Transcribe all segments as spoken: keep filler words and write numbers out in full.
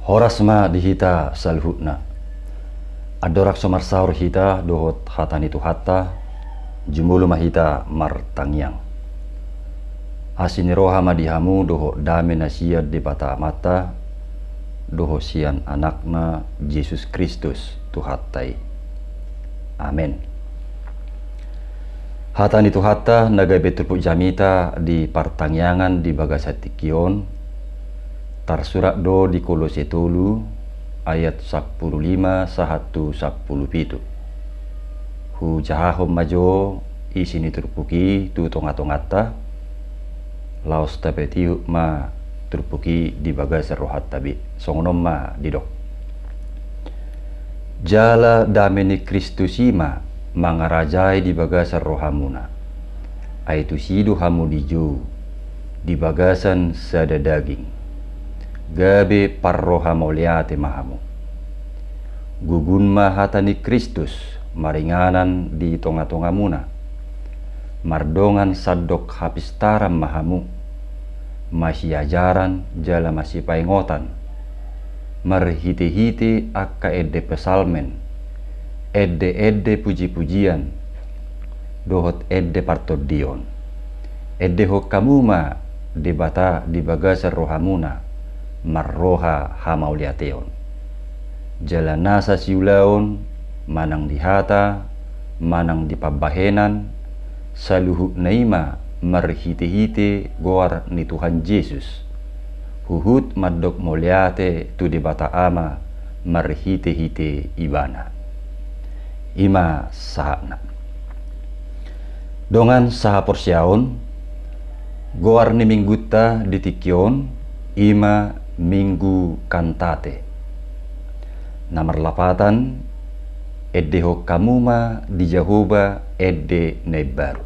Horas ma di hita saluhutna. Andorang so marsaor hita dohot hata ni Tuhanta, jumolo ma hita martangiang. Asi ni roha ma di hamu dohot dame na sian Debata Amanta, dohot sian Anakna Jesus Kristus Tuhanta i. Amen. Hata ni Tuhanta na gabe turpuk jamita di partangiangan di bagasan tingki on, tarsurat do di Kolose tolu ayat sampulu lima sahat tu sampulu pitu. Hujahahon ma jo isi ni turpuk i tu tonga-tonganta, laos tapatihut ma turpuk i di bagasan rohanta be. Songon on ma didok. Jala dame ni Kristus i ma mangarajai di bagasan rohamuna. Ai tusi do hamu dijou di bagasan sada daging, gabe parroha mauliate ma hamu. Gugun ma hata ni Kristus maringanan di tonga-tongamuna, mardongan sandok hapistaran ma hamu, masiajaran jala masipaingotan, marhite-hite angka ende psalmen, ende-ende puji-pujian, dohot ende partondion. Endehon hamu ma Debata di bagasan rohamuna, marroha hamauliateon. Jala nasa siulaon, manang di hata, manang di pambahenan, saluhutna i ma marhite-hite goar ni Tuhan Jesus, huhut mandok mauliate tu Debata Ama marhite-hite Ibana. I ma sahatna. Dongan sahaporseaon, goar ni minggunta di tingki on i ma Minggu Kantate, na marlapatan, endehon hamu ma di Jahowa ende na imbaru,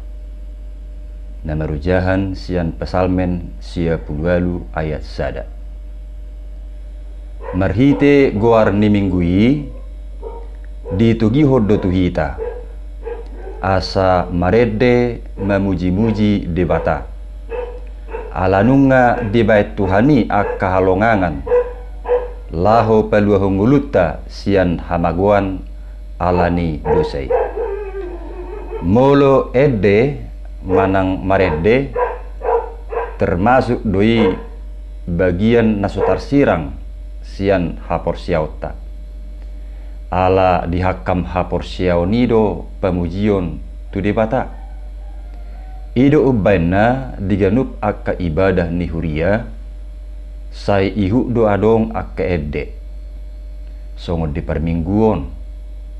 na marojahan sian Psalmen sia pulu ualu ayat sada. Marhite goar ni Minggu i, ditogihon do tu hita asa marende mamuji-muji Debata, ala nunga dibaen Tuhan i angka halongangan laho paluahon ngolunta sian hamagoan ala ni dosa i. Molo ende manang marende, termasuk do i bagian na so tarsirang sian haporseaonta. Ala di hangkam haporseaon i do pamujion tu Debata. I do umbaenna di ganup angka ibadah ni huria, sai ihut do adong angka ende, songon di parmingguon,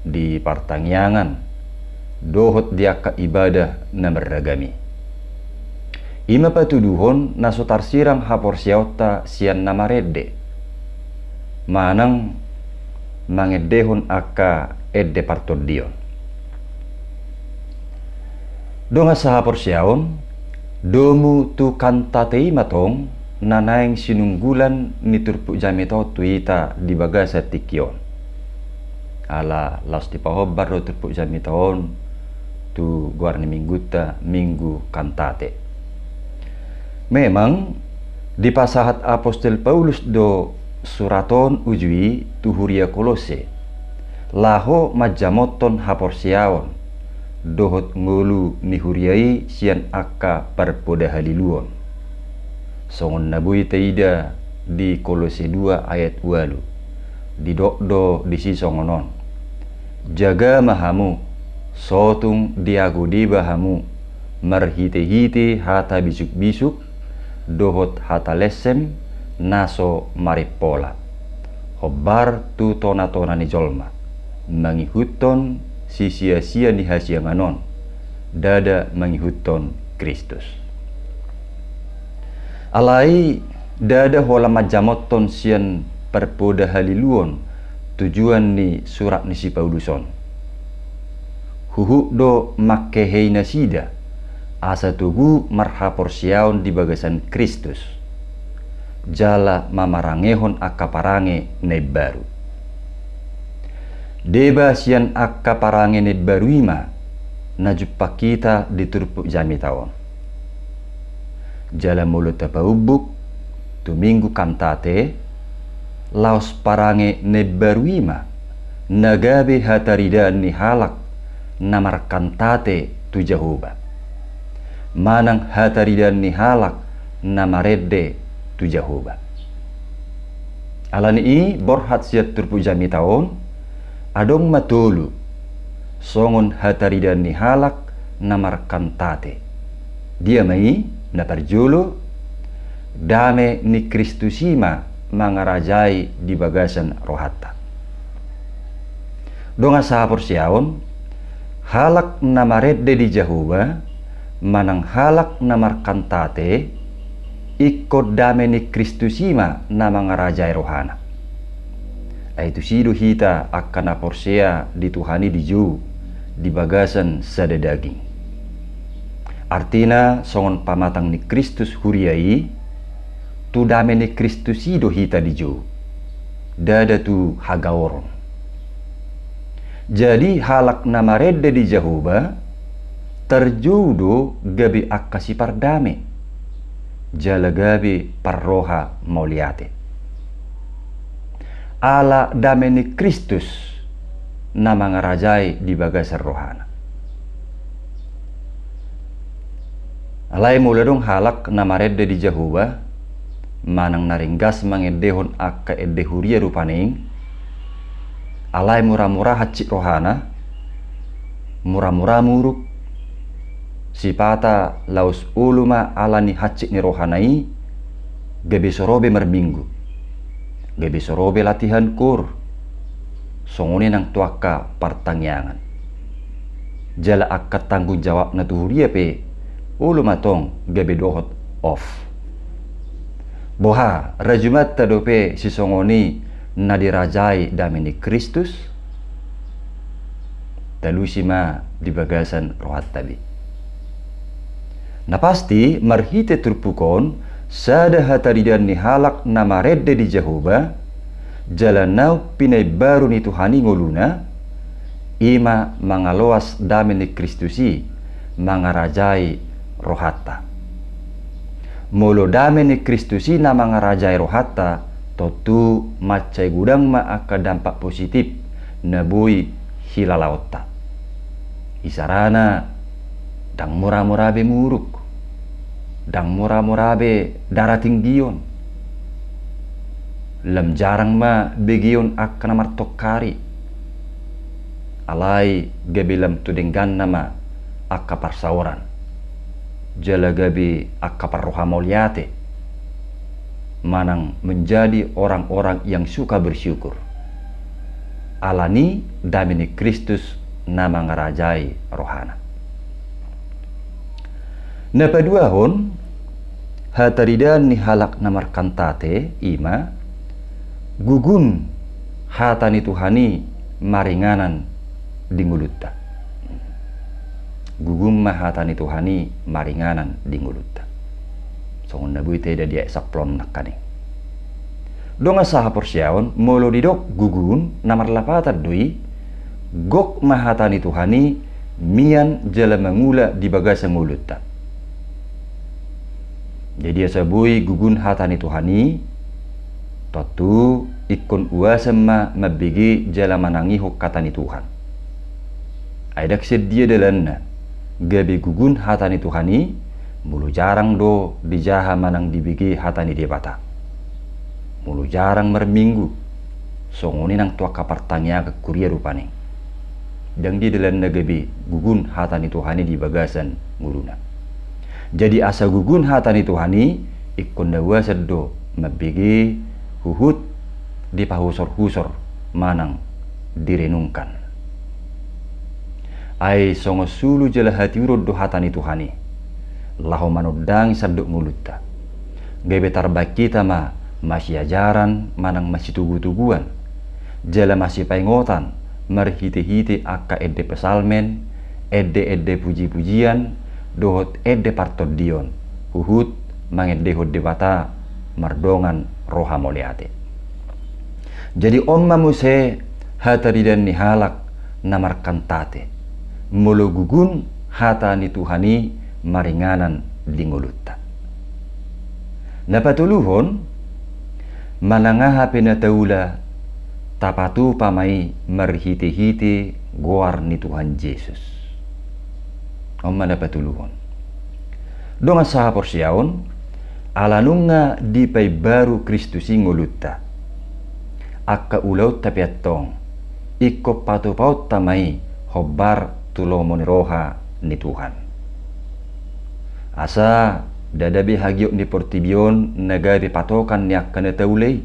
di partangiangan, dohot di angka ibadah na marragam i. I ma patuduhon na so tarsirang haporseaonta sian na marende, manang mangendehon angka ende partondion. Dongan sahaporseaon, domu tu Kantate i ma tong na naeng sinunggulan ni turpuk jamita on tu hita di bagasan tingki on. Ala laos dipahombar do turpuk jamita on tu goar ni minggunta Minggu Kantate. Memang, dipasahat Apostel Paulus do surat on uju i tu huria Kolose, laho manjamothon haporseaon dohot ngolu ni huria i sian angka parpoda haliluon. Songon na boi taida di Kolose dua ayat ualu, didok do disi songon on: Jaga ma hamu, sotung diago deba hamu, marhite-hite hata bisuk-bisuk, dohot hata lensem na so marimpola, hombar tu tona-tona ni jolma, mangihuthon sisia-sia ni hasiangan on, ndada mangihuthon Kristus. Alai ndada holan manjamothon sian parpoda haliluon tujuan ni surat ni si Paulus on. Huhut do manghehei nasida, asa togu marhaporseaon di bagasan Kristus, jala mamarangehon angka parange na imbaru. Deba sian angka parange na imbaru i ma na jumpang hita di turpuk jamita on. Jala molo tapaumbuk tu Minggu Kantate, Laos parange na imbaru i ma na gabe hataridaan ni halak na markantate tu Jahowa, manang hataridaan ni halak na marende tu Jahowa. Ala ni i borhat sian turpuk jamita on adong ma tolu songon hataridaan ni halak na markantate. Dia ma i? Na parjolo, dame ni Kristus i ma mangarajai di bagasan rohanta. Dongan sahaporseaon, halak na marende di Jahowa manang halak na markantate, ingkon dame ni Kristus i ma na mangarajai rohana. Ai tusi do hita angka na porsea di Tuhan i dijou di bagasan sada daging. Artina songon pamatang ni Kristus huria i, tu dame ni Kristus i do hita dijou, ndada tu hagaoron. Jadi halak na marende di Jahowa tarjou do gabe angka sipardame jala gabe parroha mauliate. Ala dame ni Kristus na mangarajai di bagasan rohana. Alai molo adong halak na marende di Jahowa manang na ringgas mangendehon angka ende huria rupani, alai mura-mura hansit rohana, mura-mura muruk, sipata laos olo ma ala ni hansit ni rohana i gabe so ro be marminggu, gabe so ro be latihan koor, songon i nang tu angka partangiangan. Jala angka tanggung jawabna tu huria pe olo ma tong gabe dohot off. Boha, rajumanta dope sisongon i na dirajai dame ni Kristus? Talusi ma di bagasan rohanta be. Na pasti marhite turpuk on, sada hataridaan ni halak na marende di Jahowa jala naung pinaimbaru ni Tuhan i ngoluna, i ma mangaloas dame ni Kristus i mangarajai rohanta. Molo dame ni Kristus i na mangarajai rohanta, tontu mansai godang ma angka dampak positif na boi hilalaonta. Isarana, ndang mura-mura be muruk, ndang mura-mura be darah tinggion, lam jarang ma begeon angka na martongkari, alai gabe lam tu dengganna ma angka parsaoran, jala gabe angka parroha mauliate, manang menjadi orang-orang yang suka bersyukur. Ala ni dame ni Kristus na mangarajai rohana. Na paduahon, hataridaan ni halak na markantate i ma, gugun hata ni Tuhan i maringanan di ngolunta. Gugun ma hata ni Tuhan i maringanan di ngolunta. Songon na boi taida di ayat sampulu onom nangkaning. Dongan sahaporseaon, molo didok gugun, na marlapatan do i, gok ma hata ni Tuhan i mian jala mangula di bagasan ngolunta. Jadi asa boi gugun hata ni Tuhan i, tontu ingkon uasan ma mambege jala manangihon hata ni Tuhan. Ai ndang sian dia dalanna gabe gugun hata ni Tuhan i, molo jarang do dijaha manang dibege hata ni Debata. Molo jarang marminggu, songon i nang tu angka partangiangan huria rupani. Ndang dia dalanna gabe gugun hata ni Tuhan i di bagasan ngoluna. Jadi asa gugun hata ni Tuhan i, ingkon na uasan do mambege huhut dipahusor-husor manang direnungkan. Ai songon sulu jala hatiuron do hata ni Tuhan i laho manondangi sandok ngolunta. Gabe tarbaen hita ma masiajaran manang masitogu-toguan jala masipaingotan marhite-hite angka ende psalmen, ende-ende puji-pujian dohot ende partondion, huhut mangendehon Debata mardongan roha mauliate. Jadi on ma muse hataridaan ni halak na markantate, molo gugun hata ni Tuhan i maringanan di ngolunta. Na patoluhon, Manang aha pe na taula, tapatupa ma i marhite-hite goar ni Tuhan Jesus. On ma na patoluhon. Dongan sahaporseaon, ala nunga dipaimbaru Kristus i ngolunta, angka ulaonta pe antong ingkon patupaonta ma i hombar tu lomo ni roha ni Tuhan. Asa ndada be hagiot ni portibi on na gabe patokan ni angka na taula i.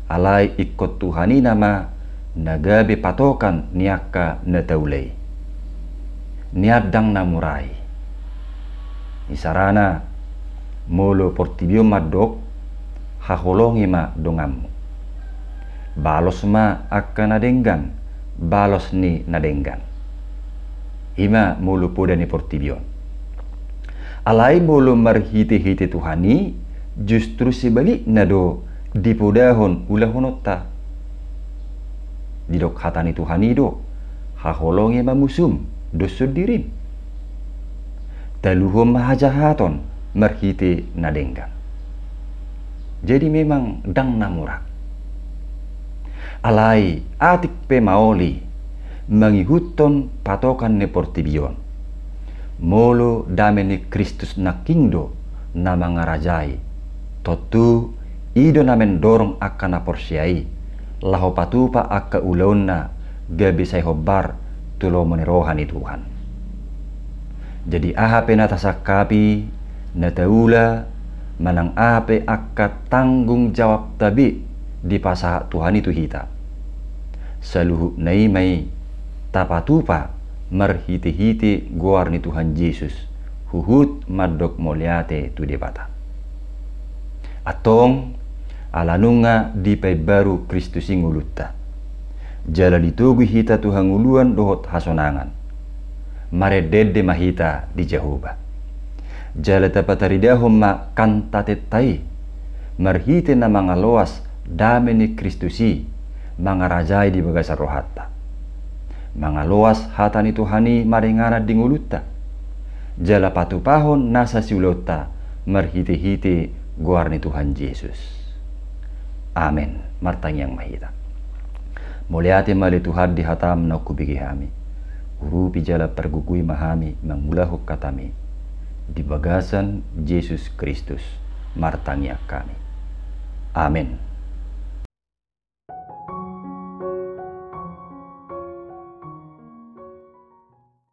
Alai ingkon Tuhan i nama na gabe patokan ni angka na taula i. Nian ndang na mura i. Isarana, molo portibi on mandok, haholongi ma donganmu. Balos ma angka na denggan balos ni na denggan. I ma molo poda ni portibi on. Alai molo marhite-hite Tuhan i, justru sebalikna do dipodahon ulahononta. Didok hata ni Tuhan i do, haholongi ma musum doshon dirim. Taluhon ma hajahaton marhite na denggan. Jadi memang ndang na mura. Alai atik pe maoli mangihuthon patokan ni portibi on, molo dame ni Kristus nangkin do na mangarajai, tontu i do na mendorong angka na porsea i laho patupa angka ulaonna gabe sai hombar tu lomo ni roha ni Tuhan. Jadi aha pe na tasangkapi, na taula, manang aha pe angka tanggung jawabta be dipasahat Tuhan i tu hita, saluhutna i ma i tapatupa marhite-hite goar ni Tuhan Jesus, huhut mandok mauliate tu Debata. Antong, ala nunga dipaimbaru Kristus i ngolunta, jala ditogui hita tu hangoluan dohot hasonangan, marende-ende ma hita di Jahowa. Jala tapataridahon ma kantatenta i marhite na mangaloas dame ni Kristus i mangarajai di bagasan rohanta. Mangaloas hata ni Tuhan i maringanan di ngolunta, jala patupahon nasa siulaonta marhite-hite goar ni Tuhan Jesus. Amen. Martangiang ma hita. Mauliate ma ale Tuhan di hatam naung hubege hami. Urupi jala pargogoi ma hami mangulahon hatam i. Di bagasan Jesus Kristus martangiang hami. Amen.